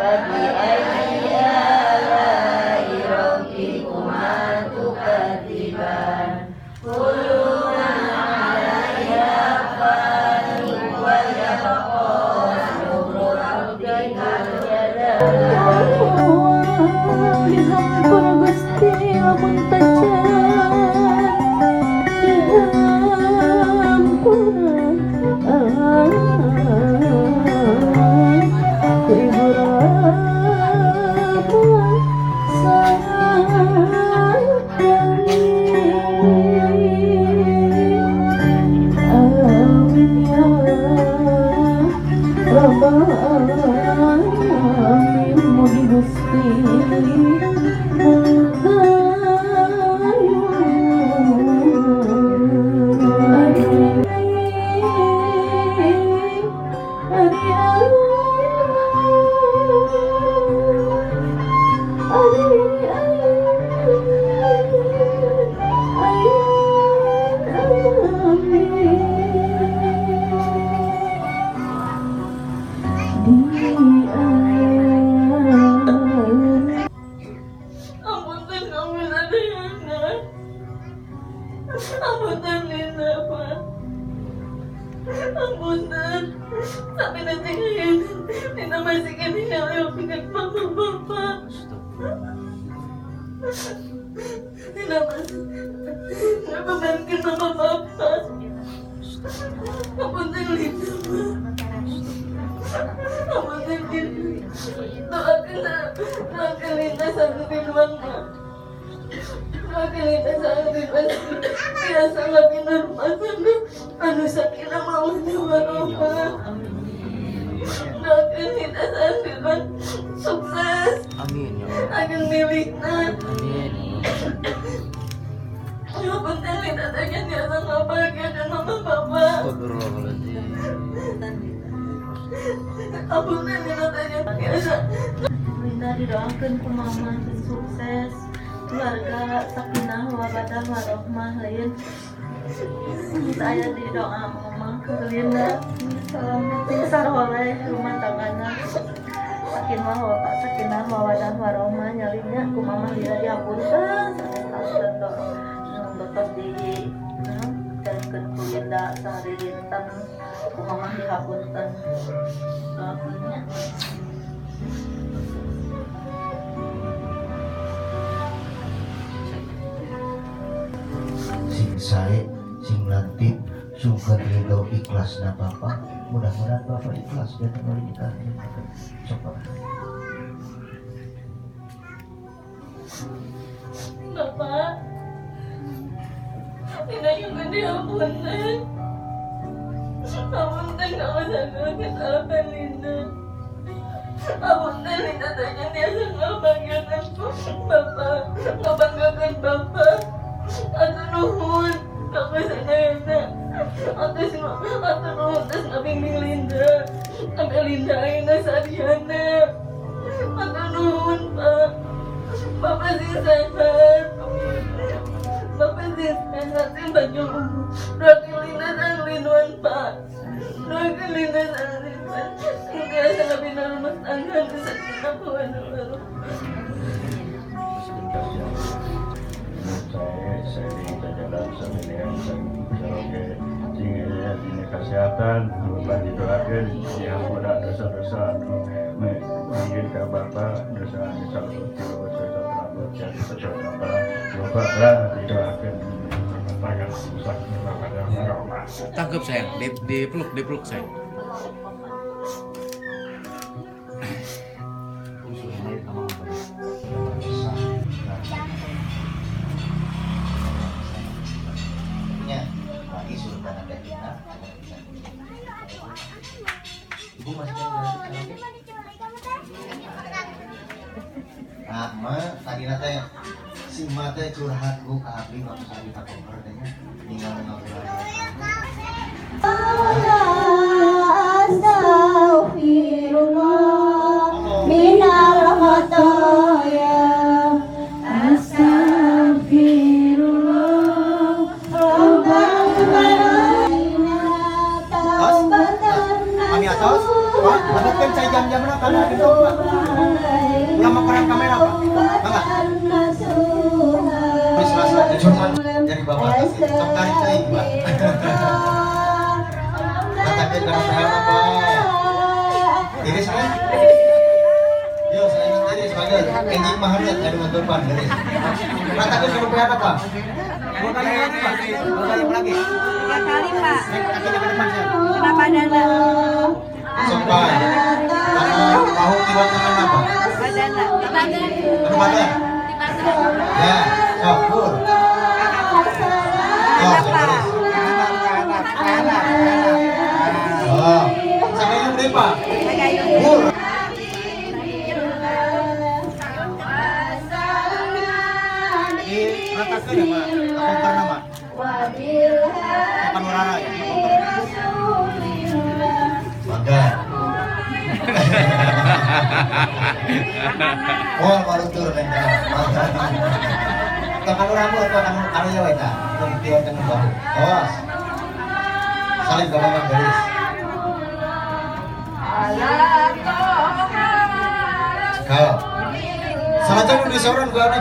Fabi ayyi ala'i rabbikuma tukadziban. Kullu man 'alaiha fan wa yabqa wajhu rabbikal jalal. Dihampura Gusti lamun tacan dihampura ku ibu Rama sakali. Amin ya Rabbal alamin. Mugi Gusti Apunten kami sadayana. Apunten Linda, Pak. Apunten. Sampai nanti Linda masih kena pikir mama bapak. Linda masih bebankan mama bapak. Apunten Linda, Pak. Apunten Linda. Doakan Linda sampai Ridwan, Pak. Doakan Linda sampai Ridwan biasa lebih normal sampai anu sakinah mawaddah warahmah. Doakan Linda sampai Ridwan sukses. Amin ya Allah. Akan milikna. Amin. Apunten Linda tanya dia sama bahagia dan mama bapak. Astagfirullahaladzim. Apunten Linda tanya biasa. Linda didoakan ku mama sukses, keluarga sakinah mawaddah warahmah lain. Saya didoa mama ke Linda saroleh rumah tanggana sakinah mawaddah warahmah nyalinya ku mama Linda dihapunten sanes di jalankeun ku Linda sehari dinten ku mama dihapunten doakeunnya. Sing sae, sing lantip, sungkan ridho ikhlas na Bapak. Mudah-mudahan Bapak ikhlas dan menikah. Coba. Bapak, Linda juga dihapunten. Apunten kalau salah kesalahan Linda. Apunten Linda tanya dia sangat banggakan Bapak, ngebanggakan Bapak. Atur nuhun, Bapak sadayana. Atur nuhun tes ngabimbing Linda. Sampai Linda ayeuna sarjana. Atur nuhun, Pak. Bapak sing sehat. Bapak sing sehat, sing panjang umur. Doakan Linda sang Ridwan, Pak. Doakan Linda sang Ridwan. Sing tiasa ngabina rumah tangga nu sakinah mawaddah warahmah. Saya dina kesehatan, bapak didoakan, dihampura dosa-dosa anu mangkin ka bapak, dosa anu salah dosa terabot, jadi dosa bapak lah didoakan tangan sakinah mawaddah warahmah. Tangkap sayang, dipeluk, dipeluk sayang. Lagi suruh ada kita. Ibu masih ada. Nah, ma, tadi nate si ma teh curhat bu ke abdi waktu saya minta koper teh nya tinggal ngobrol. Astaghfirullah minal khotoya. Astaghfirullah rabbal alamin. Kami atos, Pak, labetkeun cai. cai jam-jamna kana gitu Pak. Ulah makanan kamera Pak. Mangga. Wis rasa curhat dari bapak sok tarik teuing Pak. Katakeun kana saha Pak. Iris kan? Yo, saya ingat iris bagus. Enjing mah hareup anu ngatupan iris. Katakeun kana saha Pak. Dua kali lagi Pak. Dua kali lagi. 3 kali Pak. Kakinya ke depan saya. Kenapa dana? Sopan. Karena bahu kiwa tangan apa? Badana. Di badan. Anu badan. Di badan. Ya, sok pur. Sok, garis. Oh, sampai yang gede Pak. Pur. Di ratakeun ya Pak. Kapungker nama. Kapan warara ya? Bangga. Oh, baru tur neng. Tekan rambut, tekan kanu ya eta. Tiang tengah bahu. Awas. Saling bapak garis. Kalau. Salah satu di soran gua.